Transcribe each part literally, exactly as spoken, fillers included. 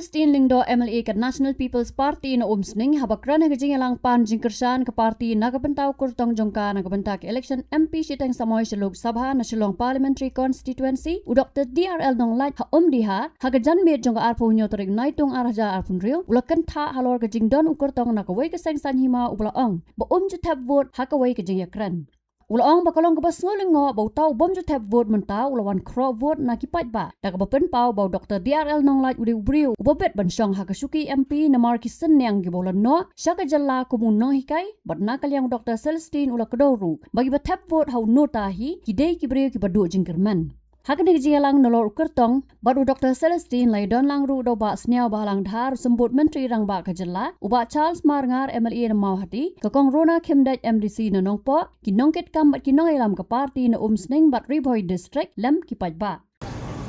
Celestine Lyngdoh, M L A ka National People's Party na Umsning, haba kren ha ka jingïalang pan jingkyrshan ka party na ka bynta u kyrtong jong ka na ka bynta ka election M P shiteng samoi sha Lok Sabha na Shillong Parliamentary Constituency, u Doctor D R L Nonglait ha Umdihar, ha ka janmiet jong ka arphew hynñiew tarik Naitung ar hajar arphew hynriew, u la kynthah halor ka jingdon u kyrtong na kawei ka seng saiñ hima, uba la ong ba um ju thep vote ha kawei ka jingïakren. U la ong ba ka long kaba sngewlyngngoh ba uta u bym ju thep vote mynta u la wan khroh vote na ki paidbah, da kaba pynpaw ba u Doctor D R L Nonglait u dei u briew uba bit ban shong ha ka shuki M P namar ki synñiang kiba u la noh sha ka jylla kum u nonghikai, bad na ka liang u Doctor Celestine u la kdew ruh ba kiba thep vote ha u nota hi ki dei ki briew kiba duh jingkyrmen. Ha kane ka jingïalang nalor u kyrtong bad u Doctor Celestine, la ïadon lang ruh da u Bah Sniawbhalang Dhar, u Symbud Myntri Rangbah ka jylla, u Bah Charles Marngar, M L A na Mawhati, ka Kong Rona Khymdeit, M D C na Nongpoh, ki nongkitkam bad ki nongïalam ka party na Umsning bad Ri Bhoi District, lem ki paidbah.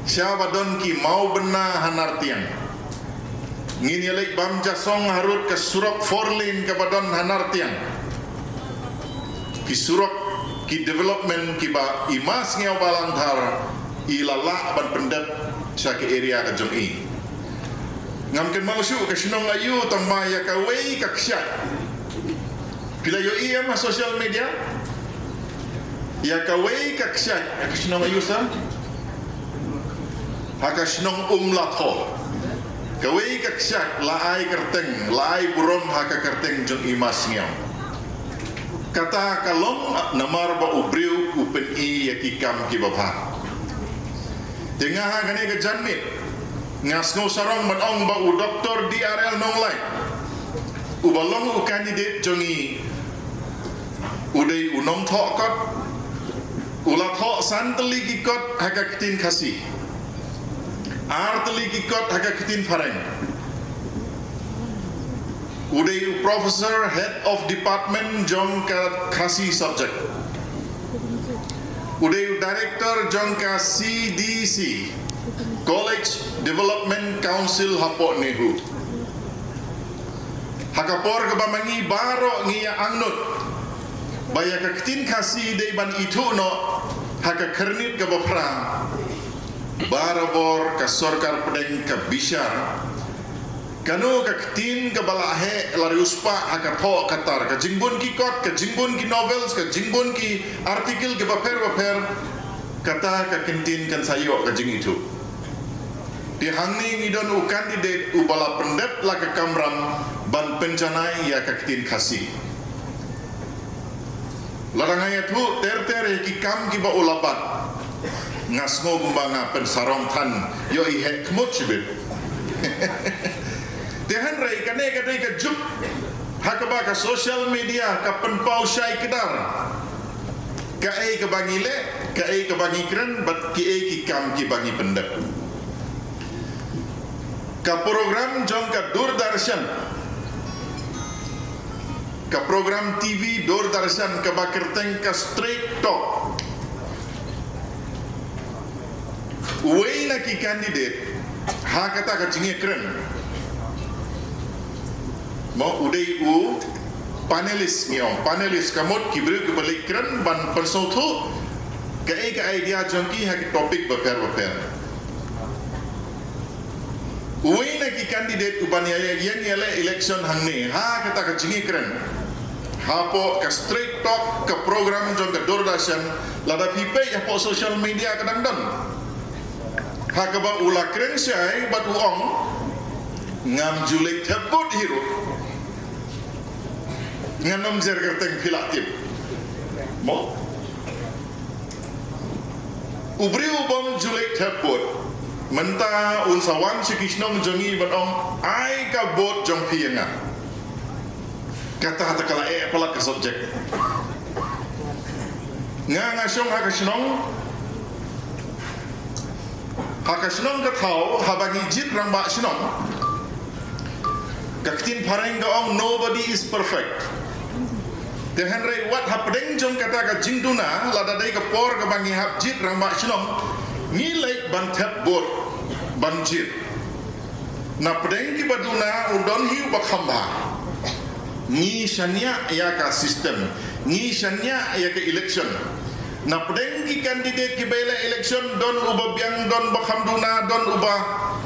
Sha ba don ki mawbynna ha Nartiang, ngin ïaleit bam ja song harud ka surok four lane kaba don ha Nartiang. Ki surok, ki development kiba i Ma Sniawbhalang Dhar i la lah ban pyndep sha ka area ka jong i. Ngam kynmaw shuh ka shnong aïu, tang ba ïa kawei ka kshaid, phi la ïohi em ha social media? Ïa kawei ka kshaid, ïa ka shnong aïu sa? Ha ka shnong Umlatho. Kawei ka kshaid la ai kyrteng, la ai burom ha ka kyrteng jong i Ma Sniaw. Kata ka long namar ba u briew u pyni ïa ki kam kiba bha. Te nga ha kane ka janmiet nga sngew sarong ban ong ba u Doctor D R L Nonglait, uba long u candidate jong i, u dei u nongthoh kot, u la thoh san tylli ki kot ha ka ktien Khasi, ar tylli ki kot ha ka ktien Phareng. U dei u Professor, Head of Department jong ka Khasi subject. U dei u Director jong ka C D C, College Development Council hapoh NEHU. Ha ka por kaba ma ngi baroh ngi ïa angnud ba ïa ka ktien Khasi dei ban ithuh noh ha ka Khyrnit kaba phra, barabor ka sorkar pdeng ka bishar kano ka ktien kaba la heh la riewspah ha ka thoh ka tar, ka jingbun ki kot, ka jingbun ki novels, ka jingbun ki article kiba pher ba pher. Kata ka ktien kan sa ïoh ka jingithuh. Te hangne ngi don u candidate uba la pyndep la ka kamram ban pynjanai ïa ka ktien Khasi. Lada nga ïathuh ter ter ïa ki kam kiba u la bat, nga sngew kumba nga pynsarong than, ïoh i heh khmut shibit. Te hynrei kane ka dei ka juk ha kaba ka social media ka pynpaw shai kdar kaei kaba ngi leh, kaei kaba ngi kren bad kiei ki kam kiba ngi pyndep. Ka program jong ka Doordarshan, ka program T V Doordarshan kaba kyrteng ka Straight Talk. Uwei na ki candidate ha kata ka jingïakren, mo, u dei u panelist, ngi ong panelist, ka mut ki briew kiba leit kren ban pynsngewthuh kaei ka idea jong ki ha ki topic bapher bapher. Uwei na ki candidate uban ïa, ïa, ïa, ïaleh election hangne ha kata ka jingïakren hapoh ka Straight Talk, ka program jong ka Doordarshan, lada phi peit hapoh social media ka dang don. Ha kaba u la kren shai bad u ong, ngam ju leit thep vote hi ruh. Ngan ym jer kyrteng, phi lah tip, mo? U briew u bym ju leit thep vote mynta un sa wan sha ki shnong jong ngi ban ong, ai ka vote jong phi ïa nga. Kata te ka la eh palat ka subject. Nga, nga shong ha ka shnong, ha ka shnong ka thaw, haba ngi jied rangbah shnong, ka ktien phareng ka ong, nobody is perfect. Te hynrei wat hapdeng jong kata ka jingduna, lada dei ka por kaba ngi hap jied rangbah shnong, ngi leit ban thep vote ban jied. Na pdeng kiba duna u don hi uba kham bha. Ngi shaniah ïa ka system, ngi shaniah ïa ka election. Na pdeng ki candidate kiba ïaleh election don uba biang, don uba kham duna, don uba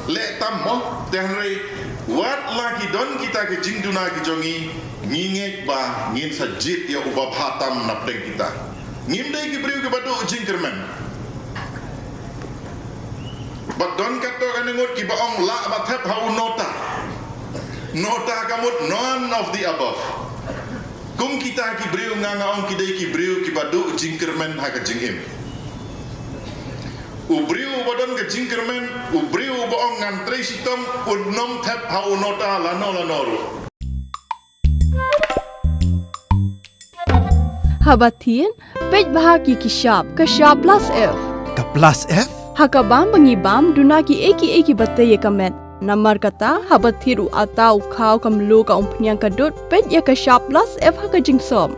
Leh tam mo, te hynrei wat la ki don kita ki jingduna ki jong ngi, ngi ngeit ba ngin sa jied ïa uba bha tam napdeng kita. Ngim dei ki briew kiba duh jingkyrmen. Bad don katto katne ngut kiba ong lah ba thep ha u nota. Nota ka mut none of the above. Kum kita ki briew nga nga ong ki dei ki briew kiba duh jingkyrmen ha ka jingim. U briew uba don ka jingkyrmen, u briew uba ong ngan trei shitom, un nym thep ha u nota lano lano ruh. Haba thied, peit bha ki ki shap, ka shap plus F. Ka plus F? Ha ka bam ba ngi bam, duna ki ei ki ei kiba tei ïa ka met. Namar kata, haba thied u atta, u khaw, ka mluh, ka umphniang, ka dud, peit ïa ka shap plus F ha ka jingsop.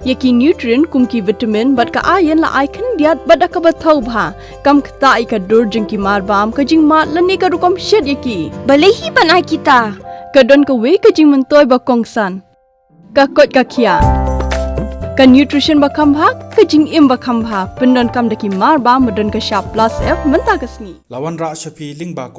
Ïa ki nutrient kum ki vitamin bad ka iron la ai khyndiat bad da kaba thaw bha. Kam ktah ïa ka dur jong ki marbam, ka jingmad lane ka rukom shet ïa ki. Balei hi ban ai kita? Ka don kawei ka jingmyntoi ba kongsan. Ka koit ka khiah. Ka nutrition ba kham bha, ka jingim ba kham bha. Pyndonkam da ki marbam ba don ka shap plus F mynta ka sngi. La wanrah sha phi lyngba ka